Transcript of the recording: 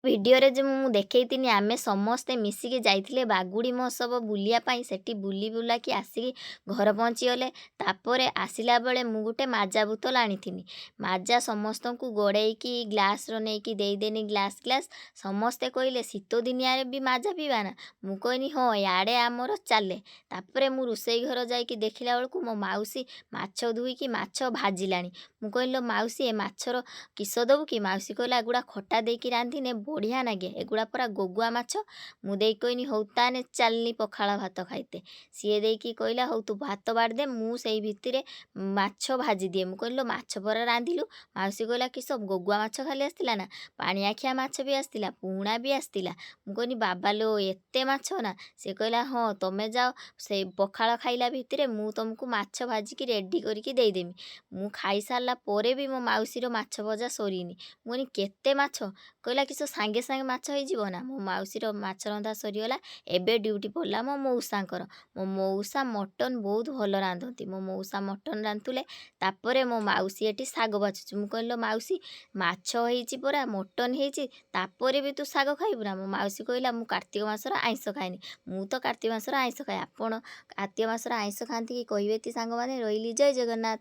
ଭିଡ଼ିଓରେ ଯେ ମୁଁ ଦେଖେଇଥିନି, ଆମେ ସମସ୍ତେ ମିଶିକି ଯାଇଥିଲେ ବାଗୁଡ଼ି ମହୋତ୍ସବ ବୁଲିବା ପାଇଁ। ସେଠି ବୁଲି ବୁଲାକି ଆସିକି ଘର ପହଞ୍ଚିଗଲେ। ତାପରେ ଆସିଲା ବେଳେ ମୁଁ ଗୋଟେ ମାଜା ବୋତଲ ଆଣିଥିନି। ମାଜା ସମସ୍ତଙ୍କୁ ଗଡ଼େଇକି ଗ୍ଲାସ୍ର ନେଇକି ଦେଇଦେନି, ଗ୍ଲାସ୍ ଗ୍ଲାସ୍। ସମସ୍ତେ କହିଲେ, ଶୀତ ଦିନିଆରେ ବି ମାଜା ପିଇବା ନା? ମୁଁ କହିନି, ହଁ, ଇଆଡ଼େ ଆମର ଚାଲେ। ତାପରେ ମୁଁ ରୋଷେଇ ଘର ଯାଇକି ଦେଖିଲା ବେଳକୁ ମୋ ମାଉସୀ ମାଛ ଧୋଇକି ମାଛ ଭାଜିଲାଣି। ମୁଁ କହିଲି, ଲୋ ମାଉସୀ, ଏ ମାଛର କିସ ଦେବୁ କି? ମାଉସୀ କହିଲା, ଏଗୁଡ଼ା ଖଟା ଦେଇକି ରାନ୍ଧିନେ ବଢ଼ିଆ ନାଗେ, ଏଗୁଡ଼ା ପରା ଗୋଗୁଆ ମାଛ। ମୁଁ ଦେଇକି କହିନି, ହଉ ତାନେ ଚାଲିନି ପଖାଳ ଭାତ ଖାଇତେ। ସିଏ ଦେଇକି କହିଲା, ହଉ ତୁ ଭାତ ବାଢ଼ିଦେ, ମୁଁ ସେଇ ଭିତରେ ମାଛ ଭାଜିଦିଏ। ମୁଁ କହିଲି, ଲୋ ମାଛ ପରା ରାନ୍ଧିଲୁ? ମାଉସୀ କହିଲା, କିସ ଗୋଗୁଆ ମାଛ ଖାଲି ଆସିଥିଲା ନା, ପାଣିଆଖିଆ ମାଛ ବି ଆସିଥିଲା, ପୁଣା ବି ଆସିଥିଲା। ମୁଁ କହିନି, ବାବା ଲୋ, ଏତେ ମାଛ ନା? ସେ କହିଲା, ହଁ, ତମେ ଯାଅ, ସେ ପଖାଳ ଖାଇଲା ଭିତରେ ମୁଁ ତମକୁ ମାଛ ଭାଜିକି ରେଡ଼ି କରିକି ଦେଇଦେମି। ମୁଁ ଖାଇସାରିଲା ପରେ ବି ମୋ ମାଉସୀର ମାଛ ଭଜା ସରିନି। ମୁଁ କହିନି, କେତେ ମାଛ? କହିଲା, କିସ ସାଙ୍ଗେ ସାଙ୍ଗେ ମାଛ ହେଇଯିବ ନା? ମୋ ମାଉସୀର ମାଛ ରନ୍ଧା ସରିଗଲା। ଏବେ ଡ୍ୟୁଟି ପଡ଼ିଲା ମୋ ମଉସାଙ୍କର। ମୋ ମଉସା ମଟନ୍ ବହୁତ ଭଲ ରାନ୍ଧନ୍ତି। ମୋ ମଉସା ମଟନ୍ ରାନ୍ଧୁଥିଲେ। ତାପରେ ମୋ ମାଉସୀ ଏଠି ଶାଗ ବାଛୁଛି। ମୁଁ କହିଲି, ଲୋ ମାଉସୀ, ମାଛ ହେଇଛି ପରା, ମଟନ୍ ହେଇଛି, ତାପରେ ବି ତୁ ଶାଗ ଖାଇବୁ ନା? ମୋ ମାଉସୀ କହିଲା, ମୁଁ କାର୍ତ୍ତିକ ମାସର ଆଇଁଷ ଖାଏନି। ମୁଁ ତ କାର୍ତ୍ତିକ ମାସର ଆଇଁଷ ଖାଏ। ଆପଣ କାର୍ତ୍ତିକ ମାସର ଆଇଁଷ ଖାଆନ୍ତି କି, କହିବେ ତି ସାଙ୍ଗମାନେ? ରହିଲି, ଜୟ ଜଗନ୍ନାଥ।